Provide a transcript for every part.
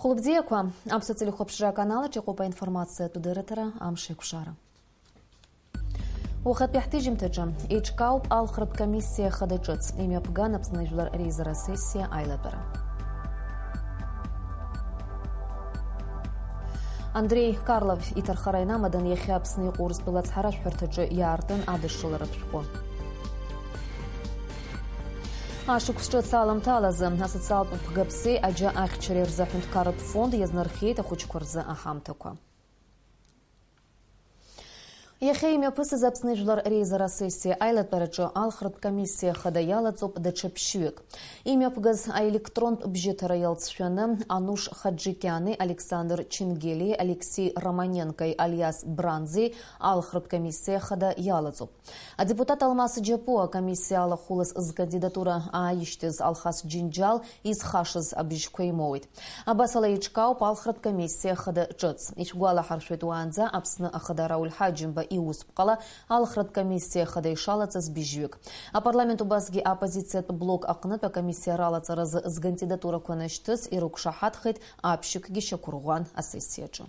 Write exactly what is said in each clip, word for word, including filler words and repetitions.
Хәылбзиақәа, Аԥсуа телехәаԥшра аканалаҿ иҟоуп аинформациатә дырраҭара «Амш еиқәшара». Уахатәи ҳҭыжьымҭаҿы еиҿкаауп алхратә комиссиа ахада ҿыц, имҩаԥган Аԥсны Жәлар Реизара асессиа аилатәара. Андреи Карлов иҭархара инамадан иахьа Аԥсны иҟоу Урыстәыла ацҳаражәҳәарҭаҿы иаартын адышшыларатә шәҟәы. Ашықәс ҿыц аламҭалазы асоциалтә ԥгаԥсеи аџьа ахьчареи рзы аҳәынҭқарратә фонд иазнархиеит ахәыҷқәа рзы аҳамҭақәа. Иахьа имҩаԥысыз Аԥсны Жәлар Реизара асессиа аилатәараҿы алхратә комиссиа ахада иалаҵоуп даҽа ԥшьҩык. Имҩаԥгаз аелектронтә бжьыҭара иалҵшәаны Ануш Хаджикьани, Александр Чингелии, Алексеи Романенкои, Алиас Бранӡеи алхратә комиссиа ахада иалаҵоуп. Адепутат Алмас Џьапуа акомиссиа алахәылас зкандидатура ааишьҭыз Алхас Џьынџьал изхашаз абжьқәа имоуит. Абас ала еиҿкаауп алхратә комиссиа ахада ҿыц. Ишәгәалаҳаршәоит, уаанӡа Аԥсны ахада Рауль Ҳаџьымба иусԥҟала алхратә комиссиа ахада ишалаҵаз быжьҩык. Апарламент убасгьы аоппозициатә блок аҟнытә акомиссиа ралаҵаразы зкандидатурақәа анашьҭыз ирықәшаҳаҭхеит, аԥшьҩыкгьы шьақәырӷәӷәан асессиаҿы.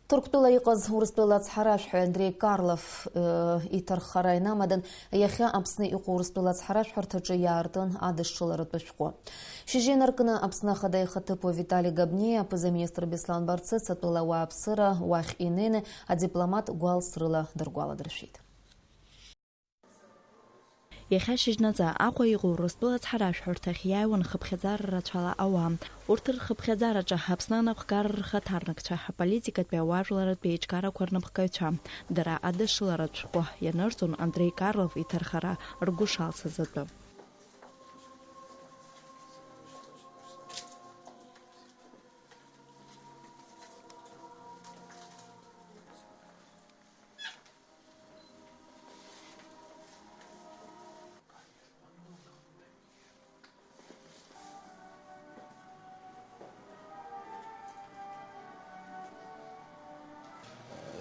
Ҭырқәтәыла иҟаз Урыстәыла ацҳаражәҳәаҩ Андреи Карлов, э, иҭархара инамадан, иахьа Аԥсны иҟоу Урыстәыла ацҳаражәҳәарҭаҿы иаартын адышшыларатә ашәҟәы. Шьыжьы инаркны Аԥсны Ахада ихаҭыԥуаҩ Витали Габниа, аԥыза-министр Беслан Барцыц атәыла ауааԥсыра уахь инеины адипломат гәалсрыла дыргәаладыршәеит. Иахьа шьыжьнаҵы Аҟәа иҟоу Урыстәыла ацҳаражәҳәарҭахь иааиуан хыԥхьаӡара рацәала ауаа. Урҭ рхыԥхьаӡараҿы Аԥсны анапхгара рхаҭарнакцәа, аполитикатәи ауаажәларратә еиҿкаарақәа рнапхгаҩцәа, дара адышшыларатә шәҟәы ианырҵон Андреи Карлов иҭархара ргәы шалсыз атәы.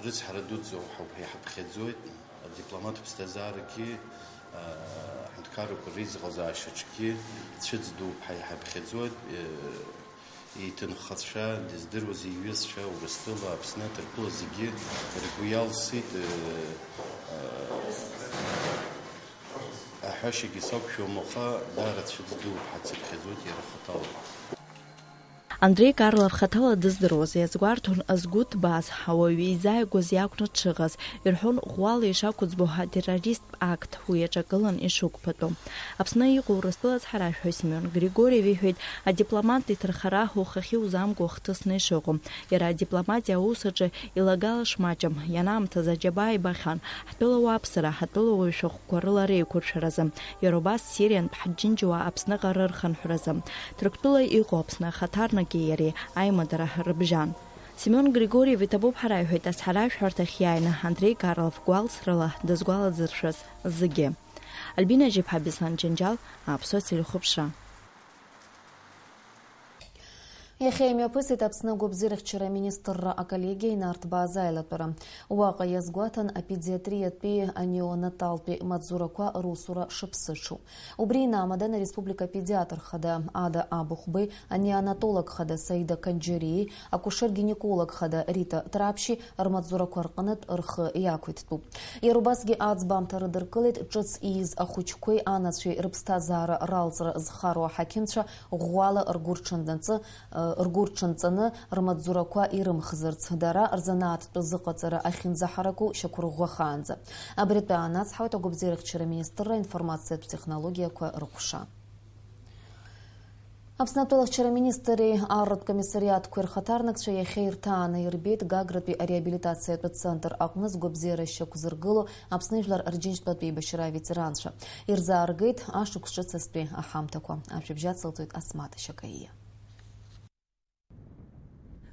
Рыцҳара дуӡӡоуп ҳәа иҳаԥхьаӡоит, адипломат ԥсҭазаарагьы, аҳәынҭқаррақәа реизыҟазаашьаҿгьы цәыӡ дууп ҳәа иҳаԥхьаӡоит. Иҭынхацәа, дыздыруаз иҩызцәа, Урыстәыла, Аԥсны, Ҭырқәтәыла зегьы ргәы иалсит, э, э, аҳәашьагьы сақәшәом, аха даара цәыӡ дууп, ҳацыԥхьаӡоит иара хаҭала. Андреи Карлов хаҭала дыздыруаз иазгәарҭон згәы ҭбааз, ауаҩы изааигәаз иакәны дшыҟаз, ирҳәон ӷәӷәала ишақәыӡбо атеррористтә акт, уи аҿагылан ишықәԥатәу. Аԥсны иҟоу Урыстәыла ацҳаражәҳәаҩ Семион Григорьев иҳәеит, адипломат иҭархара ухахьы узамкуа хҭысны ишыҟоу. Иара адипломатиа аус аҿы илагала шмаҷым, ианаамҭаз аџьабаа ибахьан. Ҳтәыла уааԥсыра, ҳтәылауаҩ шәҟәқәа рыла реиқәыршәаразы, иара убас Сириантә ҳџьынџьуаа Аԥсныҟа рырхынҳәразы. Ҭырқәтәыла иҟоу Аԥсны ахаҭарнаки иареи аимадара рыбжьан. Семион Григорьев иҭабуп ҳара, иҳәеит ацҳаражәҳәарҭахь иааины Андреи Карлов гәалсрала дызгәаладыршәаз зегьы. Альбина Џьаԥҳа, Беслан Џьанџьал, Аԥсуа телехәаԥшра. Иахьа имҩаԥысит Аԥсны агәабзиарахьчара аминистрра аколлегиа инарҭбааз аилатәара. Уаҟа иазгәаҭан апедиатриатәи анеонаталтәи маҵзурақәа русура шыԥсыҽу. Убри инамадан ареспублика апедиатр хада Ада Абыхәбеи, анеонатолог хада Саида Канџьариеи, акушер-гинеколог хада Рита Ҭраԥшьи рмаҵзурақәа рҟнытә рхы иақәиҭтәуп. Иара убасгьы аӡбамҭа рыдыркылеит ҿыц ииз ахәыҷқәеи анацәеи рыԥсҭазаара ралҵра зхароу аҳақьымцәа ӷәӷәала ргәы рҽаннаҵы, ргәы рҽанҵаны рмаҵзурақәа ирымхзарц, дара рзанааҭтә зыҟаҵара ахьынӡаҳараку шьақәырӷәӷәахаанӡа. Абри атәы аанацҳауеит агәабзиарахьчара аминистрра аинформациатә технологиақәа рҟәша. Аԥсны атәылахьчара аминистри арратә комиссариатқәеи рхаҭарнакцәа иахьа ирҭааны ирбеит Гагратәи ареабилитациатә центр аҟны згәабзиара шьақәзыргыло Аԥсны жәлар рџьынџьтәылатә еибашьра аветеранцәа. Ирзааргеит ашықәс ҿыц азтәи аҳамҭақәа. Ажәабжь ацылҵоит Асмаҭ Шьакаиа.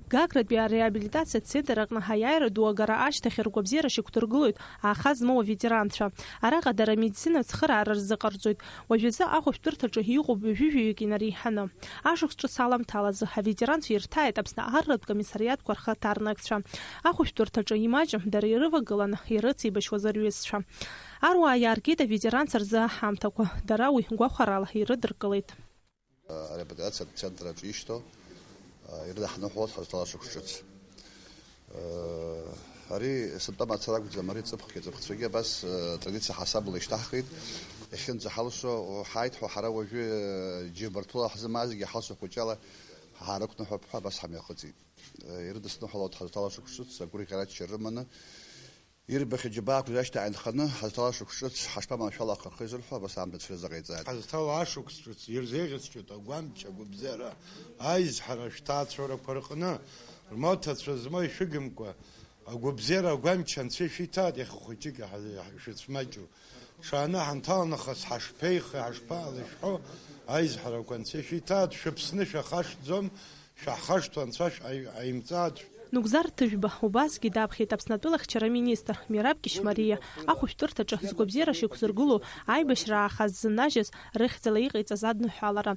Гагратәи ареабилитациатә центр аҟны аиааира ду агара ашьҭахь ргәабзиара шьақәдыргылоит ааха змоу аветеранцәа. Араҟа дара амедицинатә цхыраара рзыҟарҵоит. Уажәазы ахәышәтәырҭаҿы иҟоуп ҩажәи жәаҩык инареиҳаны. Ашықәс ҿыц аламҭалазы аветеранцәа ирҭааит Аԥсны арратә комиссариатқәа рхаҭарнакцәа. Ахәышәтәырҭаҿы имаҷым дара ирывагыланы ирыцеибашьуаз рҩызцәа. Аруаа иааргеит аветеранцәа рзы аҳамҭақәа, дара уи гәахәарала ирыдыркылеит. Ареабилитациатә центр аҿы ишьҭоу ирыдаҳныҳәалоит ҳазҭалаз шықәс ҿыц. Ари сынтәа мацара акәӡам, ари ҵыԥхгьы ҵыԥхцәагьы абас традициа ҳасабала ишьҭаҳхит. Иахьынӡаҳалшо ҳааит ҳәа, ҳара уажәы џьабарҭәыла ҳзымаазгьы ҳалшо хәыҷала ҳаарықәныҳәап ҳәа абас ҳамҩахыҵит. Ирыдысныҳәалоит ҳазҭалаз шықәс ҿыц агәырӷьарачча рыманы. Ирбахьа џьабаақәа ашьҭа ааинханы, ҳазҭалаз шықәс ҿыц ҳашԥаманшәало ахырхы изырҳәо, абас аамҭа цәырызаҟаиҵааит. Ҳазҭалаз ашықәс ҿыц ирзеиӷьасшьоит агәамч, агәабзиара, аизҳара шәҭаацәарақәа рҟны, рмоҭацәа змоу ишәыгымкәа, агәабзиара агәамч анцәа ишәиҭааит, иаха хәыҷык иаҳа-, шәыцәмаҷу. Ҽааны ҳанҭалнахыс ҳашԥеихеи, ҳашԥаалышәҳәо, аизҳарақәа анцәа ишәиҭааит, шәыԥсны шәахашҭӡом, шәаҳхашҭуа анцәа шәаи-, аимҵааит. Нугзар Ҭыжәба убасгьы даԥхьеит Аԥсны атәылахьчара министр Мераб Кьышьмариа ахәышәтәырҭаҿы згәабзиара шьақәзыргылоу аибашьра ааха ззыннажьыз рыхьӡала иҟаиҵаз адныҳәалара.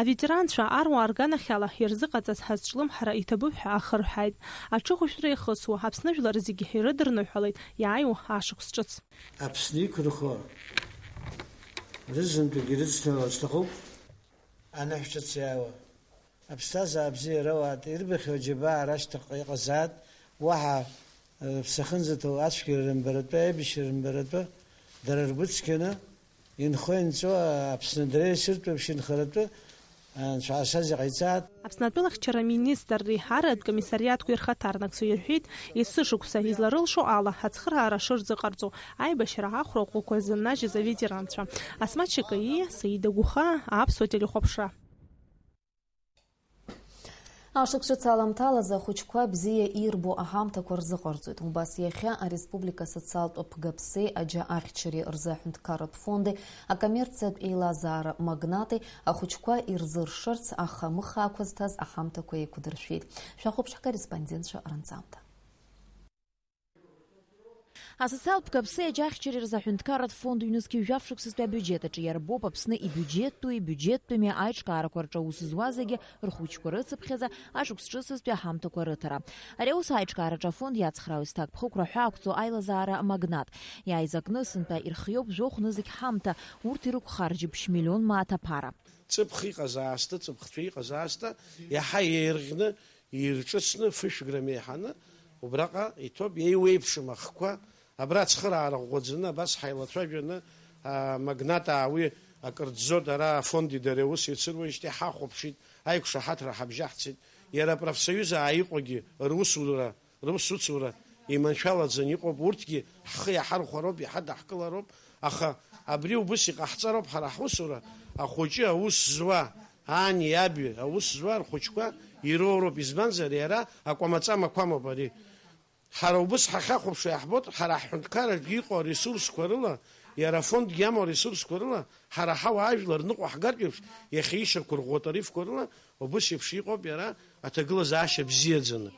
Аветеранцәа аруаа рганахьала ирзыҟаҵаз азҿлымҳара иҭабуп ҳәа ахырҳәааит. Аҽыхәышәтәра иахысуа Аԥсны жәлар зегьы ирыдырныҳәалеит иааиуа ашықәс ҿыц. Аԥсны иқәынхо рызынтәык ирыцны сҭахуп. Аныҳәа ҿыц иааиуа аԥсҭазаара бзиа роуеит, ирбахьоу џьабаа рашьҭахьҟа иҟазааит, уаҳа, э, ԥсахынӡаҭоу ацәгьара рымбаратәы, аибашьра рымбаратәы, дара ргәы цқьаны, инхо-инҵәо Аԥсны дреисыртә еиԥш инхаратәы, Анцәа асаз иҟаиҵааит. Аԥсны атәылахьчара министрреи араатә комиссариатқәеи рхаҭарнакцәа ирҳәеит, есышықәса изларылшо ала ацхыраара шырзыҟарҵо, аибашьра ахәра ӷәӷәақәа зыннажьыз аветеранцәа. Асмаҭ Шьакаиа, Саида Гәыхаа, Аԥсуа телехәаԥшра. Ашықәс ҿыц аламҭалазы ахәыҷқәа бзиа ирбо аҳамҭақәа рзыҟарҵоит. Убас иахьа ареспублика асоциалтә ԥгаԥсеи аџьа ахьчареи рзы аҳәынҭқарратә фонди акоммерциатә еилазаара магнати ахәыҷқәа ирзыршарц аха-мыхаақәа зҭаз аҳамҭақәа еиқәдыршәеит. Шәахәаԥш ҳкорреспондентцәа рынҵамҭа. Асоциалтә ԥгаԥсеи аџьа ахьчареи рзы аҳәынҭқарратә фонд ҩнызқьи жәаф шықәсазтәи абиуџьет аҿы иарбоуп Аԥсны ибиуџьеттәи, ибиуџьеттәими аиҿкаарақәа рҿы аус зуа зегьы рхәыҷқәа рыцыԥхьаӡа ашықәс ҿыцызтәи аҳамҭақәа рыҭара. Ари аус аиҿкаараҿы афонд иацхраауеит зҭакԥхықәра ҳәа ақәҵоу аилазаара магнат. Иааизакны сынтәа ирхиоуп жәохә нызқь ҳамҭа, урҭ ирықәхар џьыбшь миллион мааҭ аԥара. Ҵыԥх иҟаз аасҭа, ҵыԥхцәа иҟаз аасҭа, иаҳа еирӷьны, ирҿыцны, фышә грамм еиҳаны, убраҟа иҭоуп, еиуеиԥшым ахқәа, абра ацхыраара ӷәӷәаӡаны, абас ҳаилацәажәаны, а, магнат аауи акыр ӡӡоит, ара афонди дареи аус еицыруеижьҭеи ҳахәаԥшит, аиқәшаҳаҭра ҳабжьаҳцеит, иара апрофсоиуз ааиҟәагьы русура, русуцура иманшәалаӡаны иҟоуп, урҭгьы ҳхы иаҳархәароуп, иҳадаҳкылароуп, аха абри убыс иҟаҳҵароуп ҳара ҳусура, ахәыҷы аус зуа, ани, аби аус зуа рхәыҷқәа ироуроуп, избанзар, иара акәамаҵамақәамоуп ари. Ҳара убыс ҳахьахәаԥшуа иаҳбоит, ҳара ҳҳәынҭқарраҿы иҟоу аресурсқәа рыла, иара афондгьы иамоу аресурсқәа рыла, ҳара ҳауаажәлар ныҟәо ҳгартә еиԥш, иахьа ишьақәырӷәӷәо атарифқәа рыла, убыс еиԥш иҟоуп иара аҭагылазаашьа бзиаӡаны.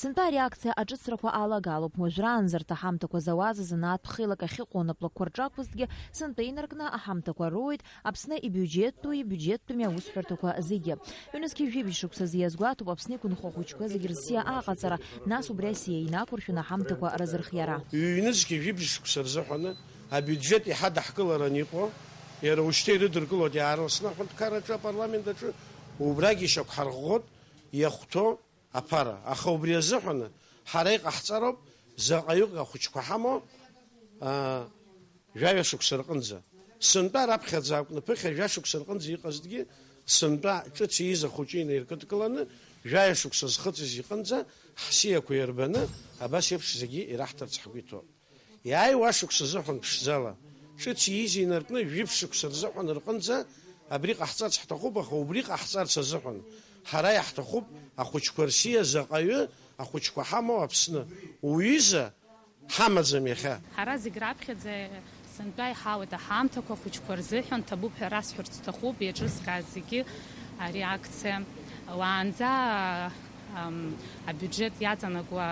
Сынтәа ари акциа аҿыцрақәа алагалоуп. Уажәраанӡа рҭаҳамҭақәа зауаз азанааҭтә хеилак ахьыҟоу анаплакқәа рҿы акәызҭгьы, сынтәа инаркны аҳамҭақәа роуеит Аԥсны ибиуџьеттәи, ибиуџьеттәыми аусҳәарҭақәа зегьы. Ҩнызқьи жәибжь шықәсазы иазгәаҭоуп Аԥсны иқәынхо ахәыҷқәа зегьы рсиа аҟаҵара, нас убри асиа инақәыршәаны аҳамҭақәа разырхиара. Ҩнызқьи жәибжь шықәса рзыҳәаны абиуџьет иҳадаҳкыларан иҟоу, иара ушьҭа ирыдыркылоит иаарласны аҳәынҭқарраҿы, апарламент аҿы, убрагь ишьақәҳарӷәӷәоит иахәҭоу аԥара. Аха убри азыҳәаны ҳара иҟаҳҵароуп заҟаҩык ахәыҷқәа ҳамоу, аа, жәаҩа шықәса рҟынӡа. Сынтәа раԥхьаӡа акәны ԥыхьа жәа шықәса рҟынӡа иҟазҭгьы, сынтәа ҿыц ииз ахәыҷы инаиркыдкыланы, жәаҩа шықәса зхыҵыз иҟынӡа ҳсиақәа ирбаны, абас еиԥш зегьы ираҳҭарц ҳгәы иҭоуп. Иааиуа ашықәс азыҳәан ԥшӡала, ҿыц ииз инаркны жәиԥшь шықәса рзыҳәан рҟынӡа абри ҟаҳҵарц ҳҭахуп, аха убри ҟаҳҵарц азыҳәан ҳара иаҳҭахуп ахәыҷқәа рсиа заҟаҩы ахәыҷқәа ҳамоу Аԥсны. Уҩыза ҳамаӡам иахьа. Ҳара зегь раԥхьаӡа сынтәа иҳауеит аҳамҭақәа ахәыҷқәа рзыҳәан, ҭабуп ҳәа расҳәарц сҭахуп, еиҿызкааз зегьы ари акциа. Уаанӡа, ам, абиуџьет иаҵанакуа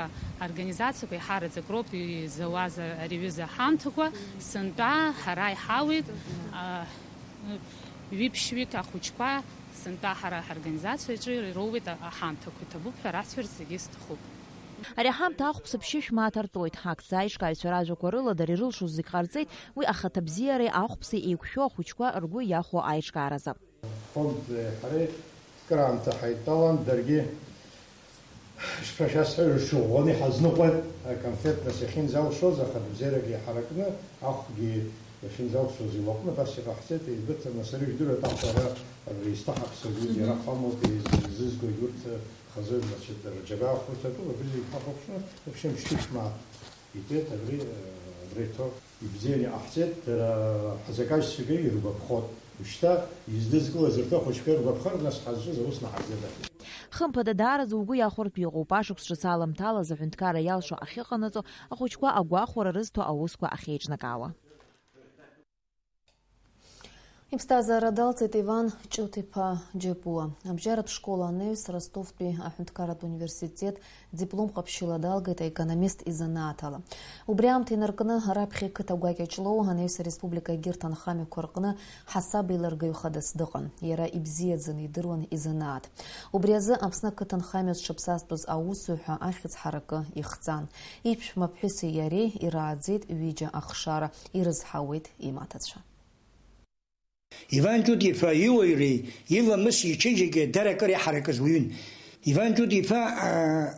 организациақәа иҳараӡак роуп изауаз ари аҩыза аҳамҭақәа, сынтәа ҳара иҳауеит, а, ҩиԥшьҩык ахәыҷқәа, сынтәа ҳара ҳорганизациаҿы ироуеит аҳамҭақәа, иҭабуп ҳәа расҳәарц зегьы сҭахуп. Ари аҳамҭа ахәԥса ԥшьышә мааҭ артуеит. Акциа аиҿкааҩцәа ражәақәа рыла, дара ирылшоз зегь ҟарҵеит, уи ахаҭабзиареи ахәԥси еиқәшәо ахәыҷқәа ргәы иахәо аиҿкааразы. Фонд ҳареи краамҭа ҳаидтәалан, даргьы, шԥашәасҳәари, рҽыӷәӷәаны иҳазныҟәеит, аконфет нас иахьынӡалшоз, аха бзиарак иҳаракны, ахәгьы иахьынӡалшоз илаҟәны, абас иҟаҳҵеит, еибыҭаны, сара ижәдыруеит, аха ара абри еизҭаҳаԥсагоит, иара хамоуп, еизызгоит урҭ хазы, значит, рџьабаа хәыҭатәуп, абри зегь ҳахәаԥшны, вообще мшьышәма. Итәеит абри, э, абри аҭоурых ибзианы иҟаҳҵеит, дара ҳазакажьцәагьы иргәаԥхоит. Ушьҭа издызкылаз рҭыхәаҷқәа иргәаԥхар, нас ҳазҿыз аус наҳарзыда. Хымԥада, даараӡа угәы иахәартә иҟоуп, ашықәс ҿыц аламҭалаз аҳәынҭқарра иалшо ахьыҟанаҵо, ахәыҷқәа агәахәара рызҭо аусқәа ахьеиҿнакаауа. Иԥсҭазаара далҵит Иван Ҷут-иԥа Џьапуа. Абжьаратә школ анаҩс Ростовтәи аҳәынҭқарратә университет диплом ҟаԥшьыла далгеит аекономист изанааҭ ала. Убри аамҭа инаркны раԥхьа иқыҭа гәакьа Ҷлоу анаҩс ареспублика егьырҭ анхамҩақәа рҟны ҳасабеилыргаҩ хадас дыҟан. Иара ибзиаӡаны идыруан изанааҭ. Убри азы Аԥсны ақыҭанхамҩа зҽаԥсазтәыз аусзуҩ ҳәа ахьӡ ҳаракы ихҵан. Иԥшәма ԥҳәыси иареи ирааӡеит ҩыџьа ахшара, ирызҳауеит имаҭацәа. Иван Ҷут-иԥа иуаҩреи иламыси ичеиџьыкеи дара акыр иаҳаракыз уаҩын. Иван Ҷут-иԥа, аа,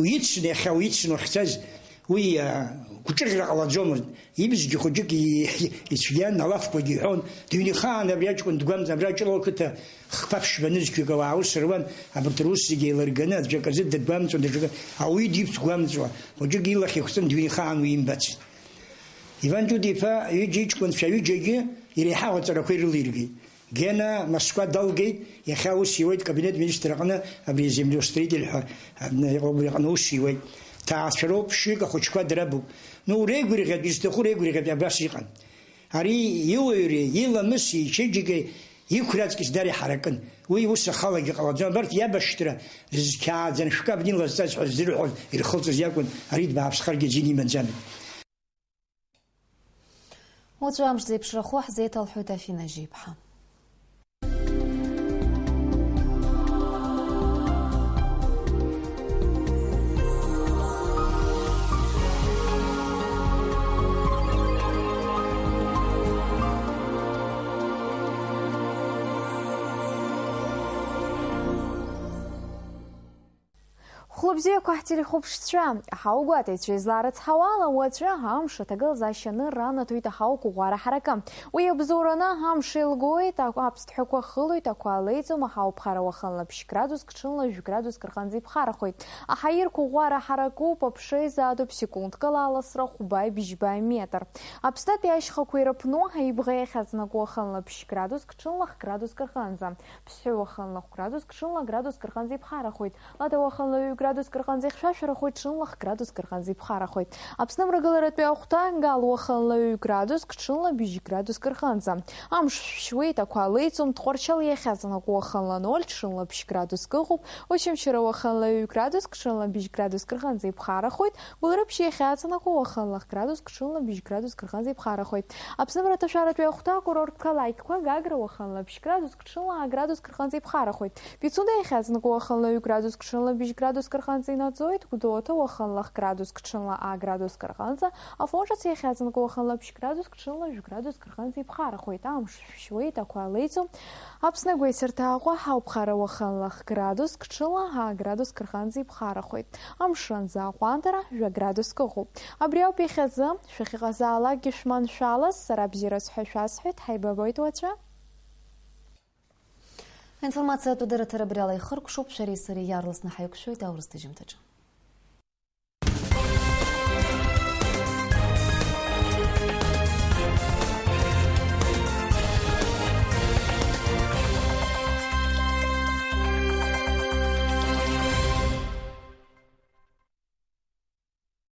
уицны, иахьа уицны уахьцаз, уи, аа, гәҿыӷьра ҟалаӡомызт. Ибзгьы хәыҷык и-, ицәгьан, алафқәагьы иҳәон. Дыҩнихаан абри аҷкәын дгәамҵ-, абра Ҷлоу ақыҭа хԥа-ԥшьба нызқьҩык ауаа аус руан, абарҭ рус зегьы еилырганы, аӡәк азы дыдгәамҵуан, даҽакы ауаҩы дивцгәамҵуа. Хәыҷык илахь ихәҵан, дыҩнихаан уи имбацызт. Иван Ҷут-иԥа ҩыџьа иҷкәынцәа ҩыџьагьы иреиҳау аҵарақәа ирылиргеит. Гена Москва далгеит, иахьа аус иуеит кабинет министр аҟны абри землеустроитель ҳәа, а, иҟоуп, убри аҟны аус иуеит. Ҭаацәа роуп, ԥшьҩык ахәыҷқәа драбуп. Ну, реигәырӷьатә, изҭаху реигәырӷьатә абас иҟан. Ари иуаҩреи, иламыси, ичеиџьыкеи иқәраҵкьыс дара иҳаракын. Уи ус ахалагьы ҟалаӡом. Абарҭ иабашьҭра зқьааӡаны шәкы абни лазҵаз ҳәа ззырҳәоз ирхылҵыз иакәын, ари дбааԥсхаргьы азин имаӡамызт. Уаҵәы амш зеиԥшрахо ҳзеиҭалҳәоит Афина Жьиԥҳа. Хәлыбзиақәа ҳтелехәаԥшцәа, ҳаугәаҭаҩцәа, излаарыцҳауа ала, уаҵәы амш аҭагылазаашьа анырра анаҭоит аҳауқәа ӷәӷәара ҳаракы. Уи абзоураны амш еилгоит, аԥсҭҳәақәа хылоит, ақәа леиӡом, аҳауа ԥхара уахынла ԥшь градуск, ҽынла жәградуск рҟынӡа иԥхарахоит. Аҳаирқәа ӷәӷәара ҳаракуп, аԥша изаатуп секундкала аласра хәбаи бжьбаи метр. Аԥснытәи ашьхақәа ирыԥну аибӷа иахьаҵанакуа уахынла ԥшь градуск, ҽынла х-градуск рҟынӡа. Ԥсҳәы уахынла х-градуск, ҽынла градуск рҟынӡа иԥхарахоит. Лада уахынла ҩ-градуск рҟынӡа ихьшәашәарахоит, ҽынла х-градуск рҟынӡа иԥхарахоит. Аԥсны амрагыларатәи ахәҭа Гал уахынла ҩ-градуск, ҽынла быжь градуск рҟынӡа. Амш шәшьуеит, ақәа леиӡом, Тҟәарчал иахьаҵанакуа уахынла ноль, ҽынла ԥшь градуск ыҟоуп, Очамчыра уахынла ҩ градуск, ҽынла быжь градуск рҟынӡа иԥхарахоит, Гәылрыԥшь иахьаҵанакуа уахынла х-градуск, ҽынла быжь градуск рҟынӡа иԥхарахоит. Аԥсны амраҭашәаратәи ахәҭа акурорт қалақьқәа Гагра уахынла ԥшь градуск, ҽынла а градуск рҟынӡа иԥхарахоит. Пицунда иахьаҵанакуа уахынла ҩ градуск, ҽынла быжь градуск рҟынӡа инаӡоит, Гәдоуҭа уахынла х-градуск, ҽынла а градуск рҟынӡа, Афон ҿыц иахьаҵанакуа уахынла ԥшь градуск, ҽынла жәградуск рҟынӡа иԥхарахоит. Амш шәшьуеит, ақәа леиӡом. Аԥсны агәеисырҭа Аҟәа ҳауԥхара уахынла х-градуск, ҽынла а градуск рҟынӡа иԥхарахоит. Амшынӡы аҟәандара жәа градуск ыҟоуп. Абри ауп иахьазы, шәахьыҟазаалакгьы шәманшәалаз, сара бзиараз ҳәа шәасҳәеит, ҳаибабоит уаҵәы. Аинформациатә дырраҭара абри ала ихыркәшоуп, шәареи сареи иаарласны ҳаиқәшәоит аурыс ҭыжьымҭаҿы.